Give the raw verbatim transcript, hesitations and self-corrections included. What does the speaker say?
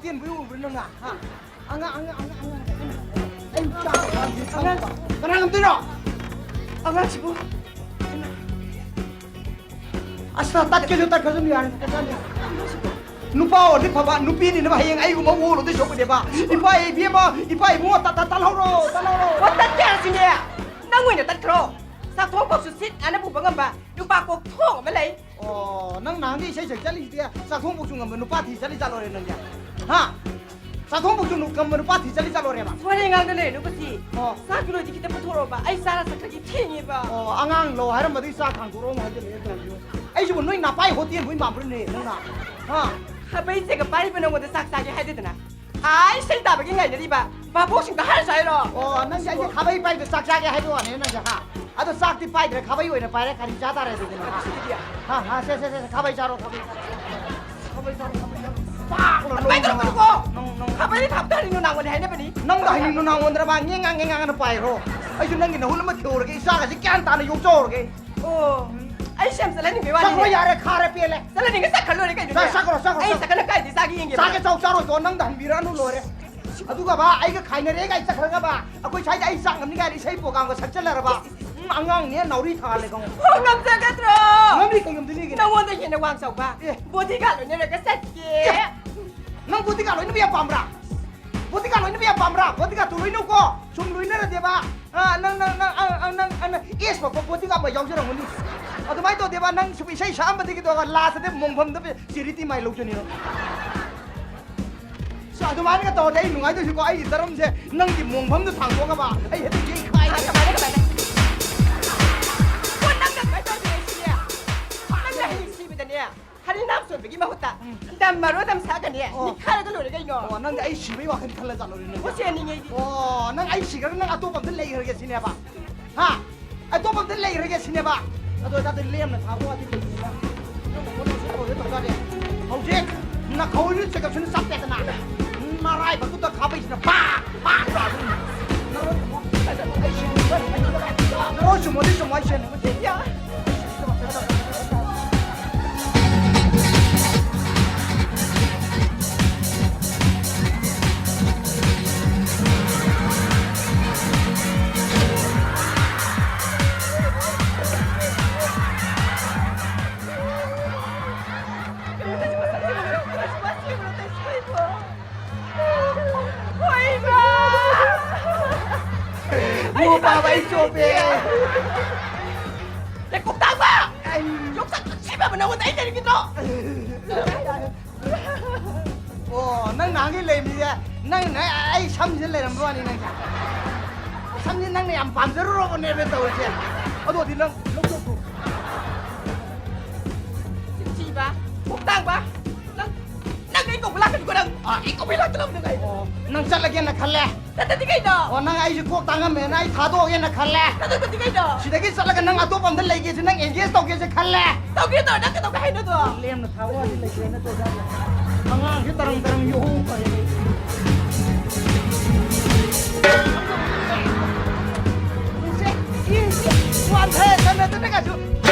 ꯌꯦꯟꯕꯨ ꯎꯕ꯭ꯔꯥ ꯅꯪꯅ? ꯍꯥ? ꯑꯉꯥꯡ, ꯑꯉꯥꯡ, ꯑꯉꯥꯡ, ꯑꯉꯥꯡ, ꯑꯉꯥꯡ꯫ ꯑꯩ ꯆꯥꯕ ꯌꯥꯗꯦ꯫ ꯑꯉꯥꯡ꯫ ꯀꯅꯥ ꯉꯝꯗꯣꯏꯅꯣ? ꯑꯉꯥꯡꯁꯤꯕꯨ꯫ ꯑꯁ, ꯇꯠꯀꯦꯁꯨ ꯇꯠꯈ꯭ꯔꯁꯅꯨ ꯌꯥꯔꯦ, ꯇꯠꯈ꯭ꯔꯁꯅꯨ꯫ ꯅꯨꯄꯥ ꯑꯣꯏꯔꯗꯤ ꯐꯕ, ꯅꯨꯄꯤꯅꯤꯅ ꯍꯌꯦꯡ ꯑꯩꯒꯨꯝꯕ ꯑꯣꯜꯂꯨꯗꯣꯏ ꯁꯔꯨꯛꯄꯨꯗꯤꯕ꯫ ꯏꯄꯥ ꯏꯕꯦꯝꯃ, ꯏꯄꯥ ꯏꯕꯨꯡꯉꯣ, ꯇꯠ-, ꯇꯠ-, ꯇꯠꯍꯧꯔꯣ, ꯇꯠꯍꯧꯔꯣ꯫ ꯑꯣ, ꯇꯠꯀꯦ ꯍꯥꯏꯔꯁꯤꯅꯦ꯫ ꯅꯪ ꯑꯣꯏꯅ ꯇꯠꯈ꯭ꯔꯣ꯫ ꯆꯥꯛꯊꯣꯡ ꯐꯥꯎꯁꯨ ꯁꯤꯠ ꯅꯥꯟꯅ ꯄꯨꯕ ꯉꯝꯕ ꯅꯨꯄꯥ ꯀꯣꯛ ꯊꯣꯡ ꯑꯃ ꯂꯩ꯫ ꯑꯣ, ꯅꯪ ꯅꯍꯥꯟꯒꯩ ꯏꯁꯩ ꯁꯛ ꯆꯠꯂꯤꯁꯤꯗꯤ ꯆꯥꯛꯊꯣꯡ ꯐꯥꯎꯁꯨ ꯉꯝꯕ ꯅꯨꯄꯥ ꯊꯤ ꯆꯠꯂꯤ ꯆꯠꯂꯣꯔꯦ ꯅꯪꯗꯤ? ꯍꯥ? ꯆꯥꯛꯊꯣꯡ ꯐꯥꯎꯁꯨ ꯅꯨ-, ꯉꯝꯕ ꯅꯨꯄꯥ ꯊꯤ ꯆꯠꯂꯤ ꯆꯠꯂꯣꯔꯦꯕ? ꯋꯥꯔꯤ ꯉꯥꯡꯗ ꯂꯩꯔꯅꯨ ꯀꯁꯤ꯫ ꯑꯣ꯫ ꯆꯥꯛꯀꯤ ꯂꯣꯏꯗꯤ ꯈꯤꯇ ꯄꯨꯊꯣꯔꯛꯑꯣꯕ꯫ ꯑꯩ ꯆꯥꯔ ꯆꯠꯈ꯭ꯔꯒꯦ, ꯊꯦꯡꯉꯦꯕ꯫ ꯑꯣ, ꯑꯉꯥꯡ ꯂꯧ ꯍꯥꯏꯔꯝꯕꯗꯒꯤ ꯆꯥꯛ ꯊꯥꯡꯗꯣꯔꯛꯑꯣ ꯑꯃꯨꯛ ꯍꯥꯏꯖꯜꯂꯛꯑꯦ ꯇꯧꯔꯤꯁꯤꯕꯨ꯫ ꯑꯩꯁꯤꯕꯨ ꯅꯣꯏ ꯅꯥꯄꯥꯏ ꯍꯣꯇꯦꯜꯕꯨ ꯃꯥꯟꯕ꯭ꯔꯅꯦ ꯅꯪꯅ? ꯍꯥ? ꯈꯥꯕꯩ ꯆꯦꯒ ꯄꯥꯏꯔꯤꯕ ꯅꯉꯣꯟꯗ ꯆꯥꯛ ꯆꯥꯒꯦ ꯍꯥꯏꯗꯦꯗꯅ? ꯑꯥ, ꯏꯁꯩ ꯇꯥꯕꯒꯤ ꯉꯥꯏꯅꯔꯤꯕ ꯚꯥꯕꯣꯛꯁꯤꯡꯗ ꯍꯥꯏꯔꯁꯨ ꯍꯥꯏꯔꯣ? ꯑꯣ, ꯅꯪꯁꯦ ꯑꯩꯁꯦ ꯈꯥꯕꯩ ꯄꯥꯏꯕꯗ ꯆꯥꯛ ꯆꯥꯒꯦ ꯍꯥꯏꯕ ꯋꯥꯅꯦ ꯅꯪꯁꯦ, ꯍꯥ? ꯑꯗꯣ ꯆꯥꯛꯇꯤ ꯄꯥꯏꯗ꯭ꯔꯦ, ꯈꯥꯕꯩ ꯑꯣꯏꯅ ꯄꯥꯏꯔꯦ, ꯀꯔꯤ ꯆꯥ ꯇꯥꯔꯦ ꯑꯗꯨꯗꯤ ꯅꯪ, ꯍꯥ? ꯑꯗꯨꯗꯤ ꯍꯥ, ꯍꯥ, ꯁꯦ, ꯁꯦ, ꯁꯦ, ꯁꯦ, ꯈꯥꯕꯩ ꯆꯥꯔꯣ, ꯈꯥꯕꯩ ꯆꯥꯔꯣ꯫ ꯈꯥꯕꯩ ꯆꯥꯔꯣ, ꯈꯥꯕꯩ ꯆꯥꯔꯣ꯫ ꯄꯥꯛ ꯂꯥꯎꯅ ꯄꯥꯏꯗꯧ ꯅꯪ, ꯅꯪ, ꯅꯪ꯫ ꯈꯥꯕꯩꯗꯤ ꯊꯥꯞꯇ ꯍꯥꯏꯔꯤꯅꯣ ꯅꯉꯣꯟꯗ ꯍꯥꯏꯅꯕꯅꯤ꯫ ꯅꯪꯗ ꯍꯥꯏꯅꯤꯡꯅꯣ ꯅꯉꯣꯟꯗ꯭ꯔꯕ? ꯉꯦꯡꯉꯥ, ꯉꯦꯡꯉꯥꯅ ꯄꯥꯏꯔꯣ꯫ ꯑꯩꯁꯨ ꯅꯪꯒꯤ ꯅꯍꯨꯠ ꯑꯃ ꯊꯤꯍꯧꯔꯒꯦ, ꯏꯆꯥꯒꯁꯤ ꯒ꯭ꯌꯥꯟ ꯇꯥꯅ ꯌꯣꯛꯆꯍꯧꯔꯒꯦ꯫ ꯑꯣ, ꯑꯩꯁꯦ ꯌꯥꯝ ꯆꯠꯍꯟꯅꯤꯡꯕꯩ ꯋꯥꯅꯤꯅꯦ꯫ ꯆꯠꯈ꯭ꯔꯣ ꯌꯥꯔꯦ, ꯈꯥꯔꯦ ꯄꯦꯜꯂꯦ꯫ ꯆꯠꯍꯟꯅꯤꯡꯉꯦ, ꯆꯠꯈ꯭ꯔ ꯂꯣꯏꯔꯦ ꯀꯩꯅꯣꯅꯦ꯫ ꯆꯠ-, ꯆꯠꯈ꯭ꯔꯣ, ꯆꯠꯈ꯭ꯔꯣ, ꯑꯩ ꯆꯠꯈ꯭ꯔꯣ꯫ ꯆꯠꯈ꯭ꯔꯅ ꯀꯥꯏꯗꯩ ꯆꯥꯒꯦ ꯌꯦꯡꯒꯦ꯫ ꯆꯥꯒꯦ ꯆꯥꯎ, ꯆꯥꯔꯣꯏ ꯇꯣ, ꯅꯪꯗ ꯍꯟꯕꯤꯔꯛꯑꯅꯨ ꯂꯣꯏꯔꯦ꯫ ꯑꯗꯨꯒꯕ ꯑꯩꯒ ꯈꯥꯏꯅꯔꯦ ꯀꯥꯏ ꯆꯠꯈ꯭ꯔꯒꯕ ꯑꯩꯈꯣꯏ ꯁ꯭ꯋꯥꯏꯗ ꯑꯩ ꯆꯥꯛ ꯉꯝꯅꯤ ꯀꯥꯏꯅ ꯏꯁꯩ ꯄ꯭ꯔꯣꯒꯥꯝꯒ ꯁꯛꯆꯜꯂꯔꯕ? ꯎꯝ, ꯑꯉꯥꯡꯅꯦ ꯅꯥꯎꯔꯤ ꯊꯥꯍꯜꯂꯦ ꯈꯪꯉꯨ꯫ ꯍꯣ, ꯉꯝꯖꯒꯗ꯭ꯔꯣ? ꯉꯝꯅꯤ, ꯀꯩ ꯉꯝꯗꯣꯏꯅꯤꯒꯦ? ꯅꯉꯣꯟꯗ ꯍꯦꯟꯅ ꯋꯥꯡ ꯆꯥꯎꯕ ꯑꯦ꯫ ꯕꯣꯗꯤꯒꯥꯔꯗ ꯂꯣꯏꯅꯔꯒ ꯆꯠꯀꯦ꯫ ꯑꯦ, ꯅꯪ ꯕꯣꯗꯤꯒꯥꯔꯗ ꯂꯣꯏꯅꯕ ꯌꯥꯝ ꯄꯥꯝꯕ꯭ꯔꯥ? ꯕꯣꯗꯤꯒꯥꯔꯗ ꯂꯣꯏꯅꯕ ꯌꯥꯝ ꯄꯥꯝꯕ꯭ꯔꯥ? ꯕꯣꯗꯤꯒꯥꯔꯗ ꯇꯨ ꯂꯣꯏꯅꯧꯀꯣ꯫ ꯁꯨꯝ ꯂꯣꯏꯅꯔꯗꯤꯕ, ꯑ, ꯅꯪ, ꯅꯪ, ꯅꯪ, ꯑ, ꯑ, ꯅꯪ, ꯑ, ꯅꯪ ꯑꯦꯁ ꯄꯛꯄ ꯕꯣꯗꯤꯒꯥꯔꯗ ꯑꯃ ꯌꯥꯎꯖꯔꯝꯒꯅꯤ꯫ ꯑꯗꯨꯃꯥꯏꯅ ꯇꯧꯗꯦꯕ, ꯅꯪ ꯁꯨꯝ ꯏꯁꯩ ꯁꯛꯑꯝꯕꯗꯒꯤ ꯇꯧꯔꯒ ꯂꯥꯁꯇꯗꯤ ꯃꯣꯡꯐꯝꯗ ꯆꯦꯔꯤꯇꯤ ꯃꯥꯏ ꯂꯧꯖꯅꯤꯅꯣ꯫ ꯁꯤ ꯑꯗꯨꯃꯥꯏꯅꯒ ꯇꯧꯔꯗꯤ ꯑꯩ ꯅꯨꯡꯉꯥꯏꯗꯣꯏꯁꯤꯀꯣ, ꯑꯩꯒꯤ ꯇꯔꯝꯁꯦ ꯅꯪꯒꯤ ꯃꯣꯡꯐꯝꯗ ꯊꯥꯡꯗꯣꯛꯑꯒꯕ ꯑꯩ ꯍꯦꯛꯇ ꯌꯩꯈꯥꯏ꯫ ꯀꯃꯥꯏꯅ, ꯀꯃꯥꯏꯅ? ꯀꯣ ꯅꯪꯅ ꯑꯗꯨꯃꯥꯏꯅ ꯇꯧꯔꯗꯤ ꯑꯩꯁꯨꯅꯦ, ꯅꯪꯅ ꯍꯌꯦꯡ ꯁꯤꯕꯗꯅꯦ, ꯍꯔꯤꯅꯥꯝ ꯁꯣꯟꯕꯒꯤ ꯃꯍꯨꯠꯇ ꯗꯝ ꯃꯔꯣ ꯗꯝ ꯁꯥꯒꯅꯤ, ꯑꯣ꯫ ꯅꯤꯛꯈꯥꯏꯔꯒ ꯂꯣꯏꯔꯦ ꯀꯩꯅꯣ꯫ ꯑꯣ, ꯅꯪꯗꯤ ꯑꯩ ꯁꯤꯕꯩ ꯋꯥꯈꯜ ꯈꯜꯂ ꯆꯠꯂꯨꯔꯦ ꯅꯪꯗꯤ? ꯍꯣ, ꯁꯤ ꯌꯥꯅꯤꯡꯉꯦ ꯑꯩꯗꯤ꯫ ꯑꯣ, ꯅꯪ ꯑꯩ ꯁꯤꯈ꯭ꯔꯒ ꯅꯪ ꯑꯇꯣꯞꯄ ꯑꯝꯇ ꯂꯩꯈ꯭ꯔꯒꯦ ꯁꯤꯅꯦꯕ? ꯍꯥ? ꯑꯇꯣꯞꯄ ꯑꯝꯇ ꯂꯩꯈ꯭ꯔꯒꯦ ꯁꯤꯅꯦꯕ? ꯑꯗꯨ ꯑꯣꯏꯇꯥꯔꯗꯤ ꯂꯦꯝꯅ ꯊꯥꯕ ꯋꯥꯗꯤ ꯂꯩꯇꯦꯗ꯫ ꯅꯪ ꯃꯉꯣꯟꯗ ꯍꯧꯖꯤꯛ ꯇꯧꯔꯦ ꯇꯧꯖꯥꯗꯦ꯫ ꯍꯧꯖꯤꯛ ꯅꯈꯧꯔꯤꯅ ꯆꯦꯒꯞꯁꯤꯅ ꯆꯞꯄꯦꯗꯅ, ꯃꯔꯥꯏꯕꯛꯇꯨꯗ ꯈꯥꯕꯩꯁꯤꯅ ꯄꯥꯛ ꯄꯥꯛ ꯂꯥꯎꯗꯣꯏꯅꯤ꯫ ꯅꯔꯣꯏ ꯊꯨꯝꯃꯣꯏ, ꯅꯔꯣꯏ ꯆꯨꯝꯃꯣꯗꯤ ꯆꯨꯝꯃꯣ ꯍꯥꯏꯁꯦ꯫ ꯌꯥ꯫ ꯂꯩꯀꯣꯛ ꯇꯥꯡꯕ! ꯌꯣꯡꯆꯥꯛ ꯊꯛꯁꯤꯕ ꯑꯃ ꯅꯉꯣꯟꯗ ꯑꯩ ꯂꯩꯔꯤꯕꯤꯗꯣ! ꯑꯣ, ꯅꯪ ꯅꯍꯥꯟꯒꯩ ꯂꯩꯔꯝꯃꯤꯁꯦ, ꯅꯪꯅ ꯑꯩ ꯁꯝꯁꯤꯗ ꯂꯩꯔꯝꯕ ꯋꯥꯅꯤ ꯅꯪꯁꯦ꯫ ꯁꯝꯁꯤ ꯅꯪꯅ ꯌꯥꯝ ꯄꯥꯝꯖꯔꯨꯔꯕꯅꯦꯕ ꯇꯧꯔꯤꯁꯦ꯫ ꯑꯗꯨꯗꯤ ꯅꯪ ꯂꯧꯊꯣꯛꯈꯣ꯫ ꯊꯤꯕ, ꯀꯣꯛ ꯇꯥꯡꯕ, ꯅꯪ, ꯅꯪ ꯑꯩ ꯀꯧꯕ ꯂꯥꯛꯀꯅꯤꯀꯣ ꯅꯪ꯫ ꯑꯥ, ꯑꯩ ꯀꯧꯕ ꯂꯥꯛꯀꯅꯤ ꯅꯪ꯫ ꯑꯣ, ꯅꯪ ꯆꯠꯂꯒꯦꯅ ꯈꯜꯂꯦ? ꯅꯠꯇꯗꯤ ꯀꯩꯅꯣ? ꯑꯣ, ꯅꯪ ꯑꯩꯁꯦ ꯀꯣꯛ ꯇꯥꯡꯉꯝꯃꯦꯅ ꯑꯩ ꯊꯥꯗꯣꯛꯑꯒꯦꯅ ꯈꯜꯂꯦ? ꯅꯠꯇꯗꯤ ꯀꯩꯅꯣ? ꯁꯤꯗꯒꯤ ꯆꯠꯂꯒ ꯅꯪ ꯑꯇꯣꯞꯄ ꯑꯝꯗ ꯂꯩꯒꯦꯁꯦ, ꯅꯪ engage ꯇꯧꯒꯦꯁꯦ ꯈꯜꯂꯦ? ꯇꯧꯒꯦ ꯇꯧꯔ ꯅꯪ ꯀꯩꯗꯧꯒꯦ ꯍꯥꯏꯅꯣ ꯑꯗꯣ? ꯂꯦꯝꯅ ꯊꯥꯕ ꯋꯥꯗꯤ ꯂꯩꯇ꯭ꯔꯦ ꯅꯠꯇ꯭ꯔꯣ ꯏꯁꯥꯁꯦ? ꯑꯉꯥꯡꯁꯦ ꯇꯔꯪ ꯇꯔꯪ ꯌꯣꯛꯍꯧ ꯐꯔꯦ꯫ ꯁꯦ, ꯁꯤ, ꯁꯤ, ꯋꯥꯟꯊꯔꯦ, ꯆꯠꯅꯗꯅ ꯀꯩꯁꯨ꯫